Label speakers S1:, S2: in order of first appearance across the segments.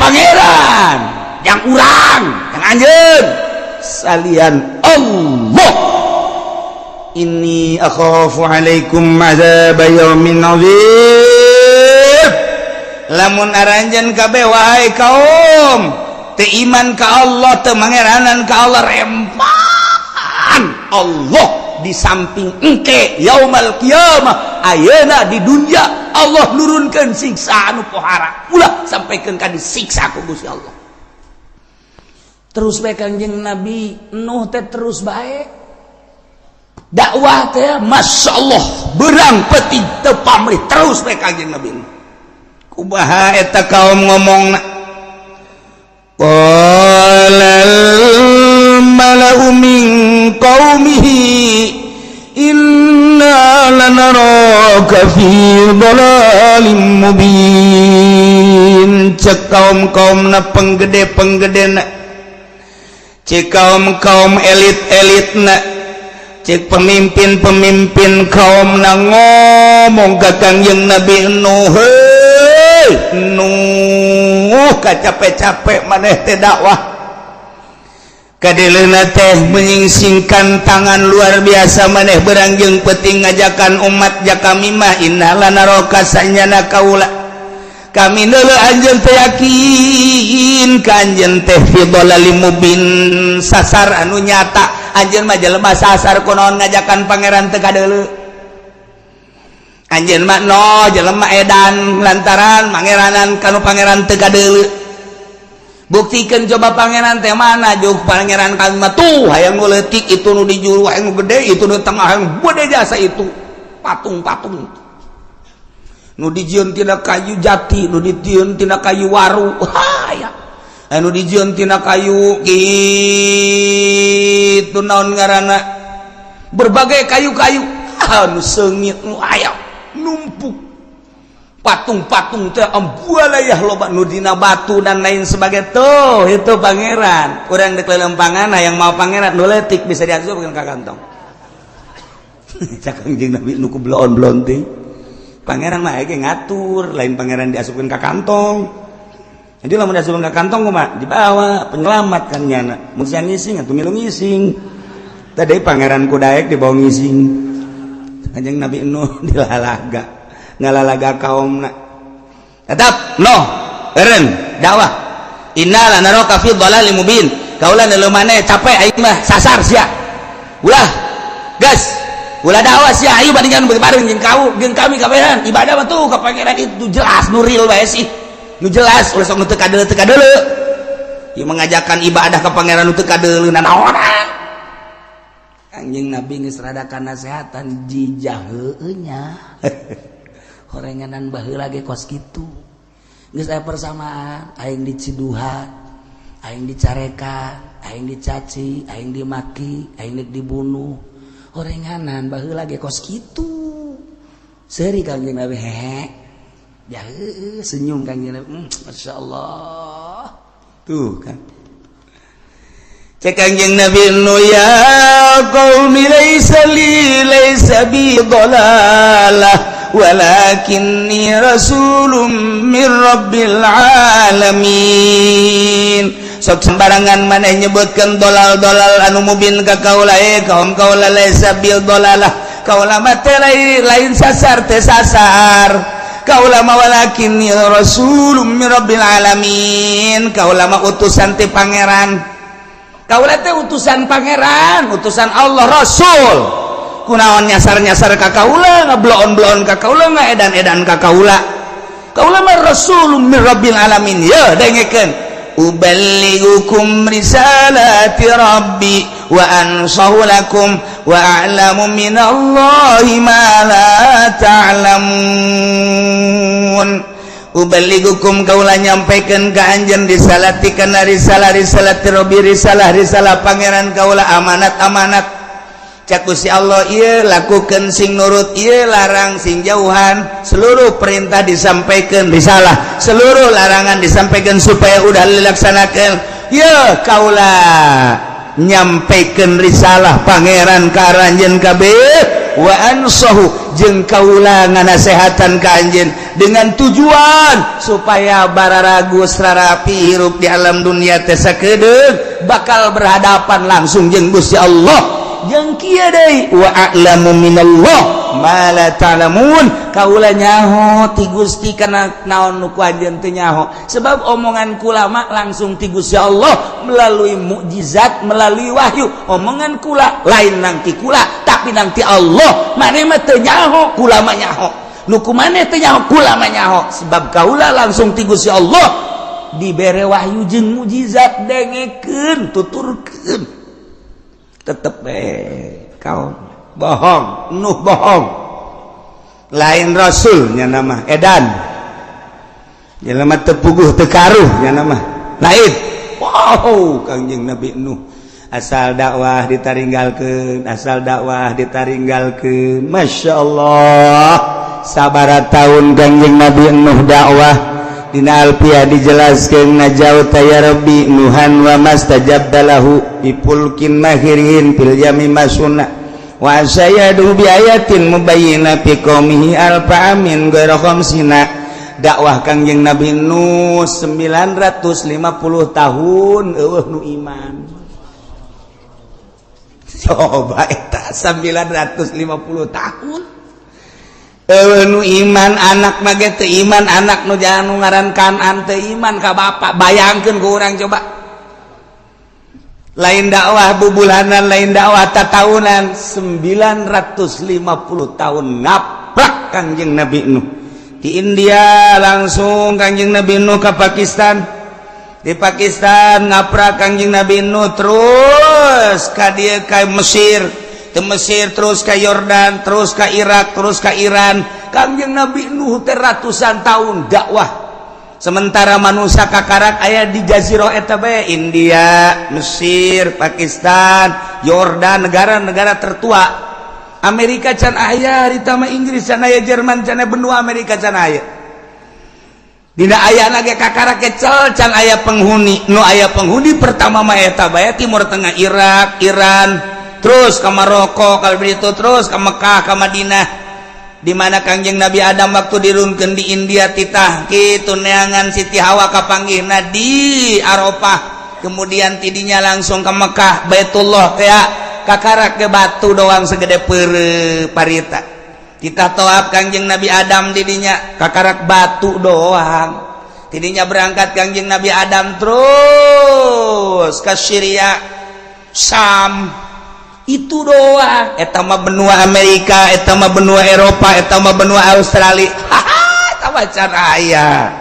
S1: Pangeran yang urang, yang anjeun, salian Allah. Inni akhafu alaikum azab yaumin azim. Lamun aranjeun kabeh, wahai kaum, teu iman ka Allah, teu mangeranan ka Allah, rempan Allah di samping engke yaumal qiyamah, ayeuna di dunia Allah nurunkeun siksa anu pohara. Ulah sampaikan ka disiksa ku Gusti Allah. Terus bae Kangjeng Nabi Nuh teh, terus bae dakwah teh, Masya Allah, berang peti teu pamrih, terus bae Kangjeng Nabi Nuh. Kumaha eta kaum ngomongna? Qalal mala'u min qaumihi inna lanaraka fi dhalalim mubin. Cek kaum-kaumna, penggede-penggedena, cek kaum-kaum elit-elitna, cek pemimpin-pemimpin kaum na ngomong ka Kangjeng Nabi Nuh, "Hei Nuh, capek-capek maneh teh dakwah, kadeleuna teh menyingsingkan tangan luar biasa maneh berang jeung peuting ngajakan umat. Ja kami mah inna lanaraka, sanyana kaula, kami neuleuh anjeun teh, yakin ka anjeun teh, fi dhalalim mubin, sasar anu nyata. Anjeun mah jelema sasar, kunaon ngajakan Pangeran teu kadeuleu? Anjeun mah no jelema edan lantaran mangeranan kanu Pangeran teu kadeuleu. Buktikan coba Pangeran teh mana. Juk Pangeran kami mah tuh, hayang nu leutik itu, nu di juru hayang nu gede itu, nu tengah hayang gede jasa itu patung-patung nu dijieun tina kayu jati, nu dijieun tina kayu waru, haya anu dijieun tina kayu kitu, naon ngaranna, berbagai kayu-kayu anu seungit nu aya numpuk patung-patung teh, ambualayah loba nu dina batu dan lain sebagai tuh. Itu Pangeran urang dek lelempangan yang mau Pangeran nu leutik bisa diasupkeun ka kantong." Cak Kangjeng Nabi nu ku bloon-bloon teh, Pangeran mah ge ngatur, lain Pangeran diasupkeun ka kantong. Jadi lamun diasupkeun ka kantong kumaha dibawa penyelamat kan nyana mun sia ngising atuh milu ngising. Tadi Pangeran kudaek dibawa ngising. Kanjeng Nabi Nuh dilalaga, ngalalaga kaumna tetap no eren dakwah. Inna lanaraka fi dhalalim mubin. Kaula neuleuh maneh capek, aing mah sasar sia. Ulah gas, ulah dakwah sia. Ayo bandingan bareng jeung kau jeung kami kabehan ibadah mah tuh ka Pangeran itu jelas, nu real bae sih, nu jelas. Ulah sok nu teu kadeuleu, teu kadeuleu. Ieu mengajakan ibadah ka Pangeran nu teu kadeuleu nanaonan? Anjing Nabi geus rada nasehatan jijah heueuh nya. Horenganan baheula ge kos kitu, geus aya persamaan. Aing diciduhan, aing dicarekan, aing dicaci, aing dimaki, aing dibunuh. Horenganan baheula ge kos kitu. Seuri Kangjeng Nabi, hehe ya, heueuh, senyum Kangjeng Nabi, Masya Allah. Tuh kan cek Kangjeng Nabi nu, ya qaumi, laisa li, laisa bi dhalalah, walakinni rasulun min rabbil alamin. Sok sembarangan maneh nyebutkeun dolal-dolal anu mubin ka kaula. Eh kaum kaula, laisa bil dolalah, kaula mah teh lain sasar, teh sasar kaula mah. Walakinni rasulun min rabbil alamin, kaula mah utusan ti Pangeran. Kaula teh utusan Pangeran, utusan Allah, rasul. Kunaon nyasar-nyasar ka kaula, ngabloon-bloon ka kaula, ngaedan-edan ka kaula? Kaula mah rasulun min rabbil alamin. Ya dengekeun, uballighukum risalati rabbi wa ansahu lakum wa a'lamu minallahi ma la ta'lamun. Uballighukum, kaula nyampaikan ka anjeun, risalati kana risalah, risalati rabbi, risalah risalah Pangeran kaula, amanat amanat. Cak Gusti Allah, ieu lakukan sing nurut, ieu larang sing jauhan. Seluruh perintah disampaikan, risalah, seluruh larangan disampaikan supaya udah dilaksanakan. Ya kaula nyampaikan risalah Pangeran ka aranjeun kabeh. Wa ansahu, jeung kaula nganasehatan ka anjeun dengan tujuan supaya bararagus rarapi hirup di alam dunia teh, sakedeung bakal berhadapan langsung jeung Gusti Allah. Jeung kieu deui, wa a'lamu minallah ma la ta'lamun, kaula nyaho ti Gusti kana naon nu ku anjeun teu nyaho, sebab omongan kula mah langsung ti Gusti Allah melalui mukjizat, melalui wahyu. Omongan kula lain nang ti kula, tapi nang ti Allah. Maneh mah teu nyaho, kula mah nyaho. Nu ku maneh teu nyaho, kula mah nyaho, sebab kaula langsung ti Gusti Allah dibere wahyu jeung mukjizat. Dengekeun, tuturkeun, tetep kau bohong. Nuh bohong, lain rasulnya nama edan, jelema teu puguh teu karuh nya nama lain. Wow, Kangjeng Nabi Nuh asal dakwah ditaringgalkeun, asal dakwah ditaringgalkeun. Masya Allah, sabara tahun Kangjeng Nabi Nuh dakwah? Dina Alfiah dijelaskan, najauta ya Rabbi Nuhan wa mastajabta lahu bi fulkin mahirin fil yami masuna wa sayadu bi ayatin mubayyina fi qaumihi alfa amin ghaira khamsina. Dakwah Kangjeng Nabi Nuh 950 tahun, eueuh nu iman. Coba eta 950 tahun nu iman, anak mah ge teu iman. Anak nu jangan nu ngaran Kanan teu iman ka bapak. Bayangkeun ku urang coba, lain dakwah bubulanan, lain dakwah tatahunan, 950 tahun ngaprak Kangjeng Nabi Nuh. Di India langsung Kangjeng Nabi Nuh ke Pakistan, di Pakistan ngaprak Kangjeng Nabi Nuh, terus ka dieu, ka Mesir, ke Mesir terus ke Yordan, terus ke Irak, terus ke Iran. Kangjeng Nabi Nuh teh ratusan tahun dakwah, sementara manusia kakarak aya di jazirah eta bae, India, Mesir, Pakistan, Yordan, negara-negara tertua. Amerika can aya harita mah, Inggris can aya, Jerman can aya, benua Amerika can aya. Dina aya ge kakarak kecel, can aya penghuni. Nu aya penghuni pertama mah eta bae, Timur Tengah, Irak, Iran, terus ke Maroko, kalau begitu terus ke Mekah, ke Madinah, di mana Kangjeng Nabi Adam waktu dirunkeun di India, titah kitu neangan Siti Hawa, kapanggihna di Arafah. Kemudian tidinya langsung ke Mekah, Baitullah kayak kakarak ke batu doang segede pere parita. Kita toab Kangjeng Nabi Adam didinya, kakarak batu doang. Tidinya berangkat Kangjeng Nabi Adam terus ke Syria, Sam, itu doang. Eta mah benua Amerika, eta mah benua Eropa, eta mah benua Australia. Haha, eta mah can aya.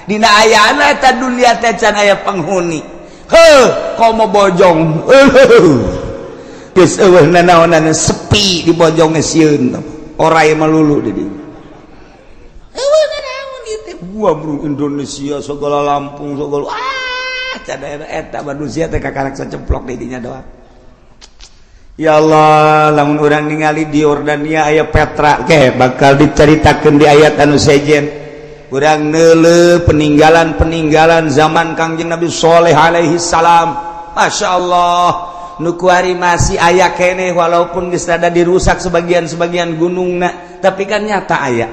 S1: Dina ayana eta dunia teh can aya penghuni. Heuh, komo Bojong, geus eueuh nanaonan, sepi di Bojong, sieun orai melulu di dinya. Eueuh nanaon ieu teh. Gua bro, Indonesia segala, Lampung segala, ah, can aya. Eta manusia teh kakarak sacemplok di dinya doang. Ya Allah, lamun urang ningali di Yordania aya Petra ke, bakal diceritakan di ayat anu sejen. Urang neuleuh peninggalan-peninggalan zaman Kangjeng Nabi Soleh alaihi salam. Masya Allah, nu kuari masih aya keneh, walaupun geus rada dirusak sebagian-sebagian gunungna, tapi kan nyata aya.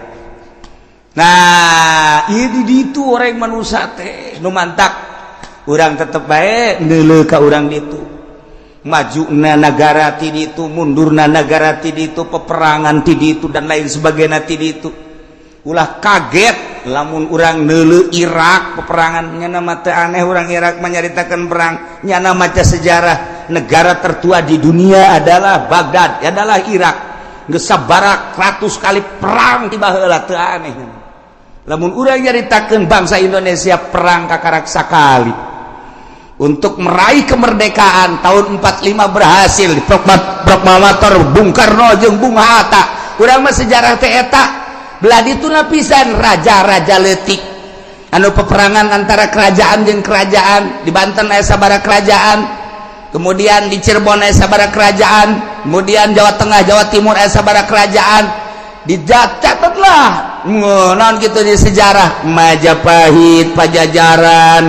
S1: Nah, ieu di ditu orang manusia teh nu mantak urang tetep bae neuleuh ka urang ditu. Maju na negara ti ditu, mundurna negara ti ditu, peperangan ti ditu, dan lain sebagainya ti ditu. Ulah kaget lamun urang neuleuh Irak peperangan. Nyana mah teu aneh urang Irak menyaritakan perang. Nyana maca sejarah, negara tertua di dunia adalah Baghdad, adalah Irak. Geus sabaraha ratus kali perang ti baheula, teu aneh. Lamun urang nyaritakeun bangsa Indonesia perang kakarak sakali untuk meraih kemerdekaan tahun 45, berhasil di proklamator Bung Karno jeung Bung Hatta. Urang mah sejarah teh eta. Belah ditu lapisan raja-raja leutik anu peperangan antara kerajaan jeung kerajaan. Di Banten aya sabaraha kerajaan, kemudian di Cirebon aya sabaraha kerajaan, kemudian Jawa Tengah, Jawa Timur aya sabaraha kerajaan. Dicatatlah naon gitu di sejarah Majapahit, Pajajaran,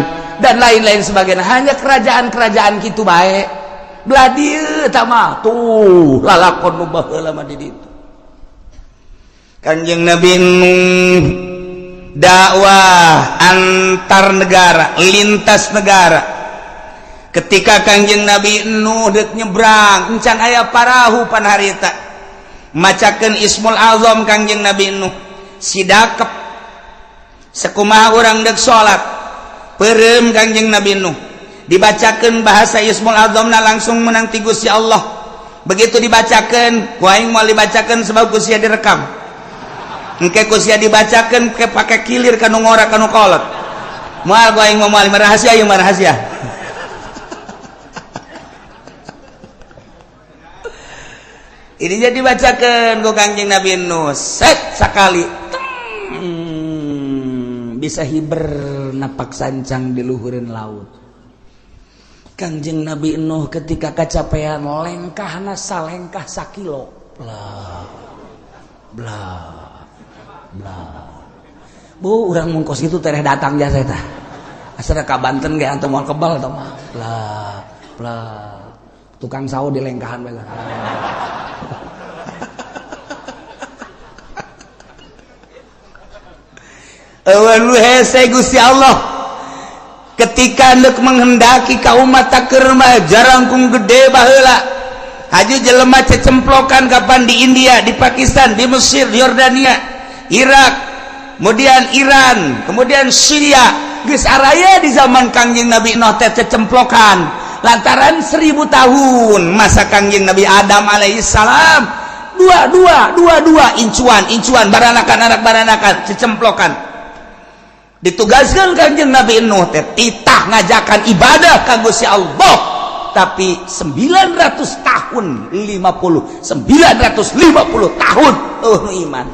S1: dan lain-lain sebagainya, hanya kerajaan-kerajaan gitu baik. Belah dieu mah tuh lalakon nu baheula mah di ditu. Kanjeng Nabi Nuh dakwah antar negara, lintas negara. Ketika Kanjeng Nabi Nuh dek nyebrang, encan aya parahu pan harita, macakeun Ismul Azam Kanjeng Nabi Nuh sidakep sekumaha urang dek salat peureum. Kanjeng Nabi Nuh dibacakeun bahasa Ismul Azamna langsung menang ti Gusti Allah. Begitu dibacakeun, ku aing moal dibacakeun sebab ku sia direkam. Engke ku sia dibacakeun ke pake kilir kanu ngora, kanu kolot. Moal ku aing, moal, rahasia ieu mah, rahasia. Ini jadi dibacakan ku Kanjeng Nabi Nuh, set sekali bisa hiber napak sancang di luhureun laut. Kanjeng Nabi Nuh ketika kecapean, lengkahna salengkah sakilo, bla bla bla. Bu, urang mun kos kitu tereh datang jasa eta, asal ka Banten ge antum moal kebal tah mah. Bla bla, tukang sawo di lengkahan bae. Eueun hese Gusti Allah ketika hendak menghendaki kaum mata kerma jarangkung gede baheula haji jelema cecemplokan. Kapan di India, di Pakistan, di Mesir, di Yordania, Irak, kemudian Iran, kemudian Syria, geus araya di zaman Kangjeng Nabi Nuh teh cecemplokan, lantaran 1000 tahun masa Kangjeng Nabi Adam alaihissalam, dua dua dua dua, incuan incuan, baranakan anak baranakan, cecemplokan. Ditugaskan Kanjeng Nabi Nuh teh titah ngajakan ibadah ka Gusti Allah, tapi 900 tahun 50 950 tahun, oh, iman.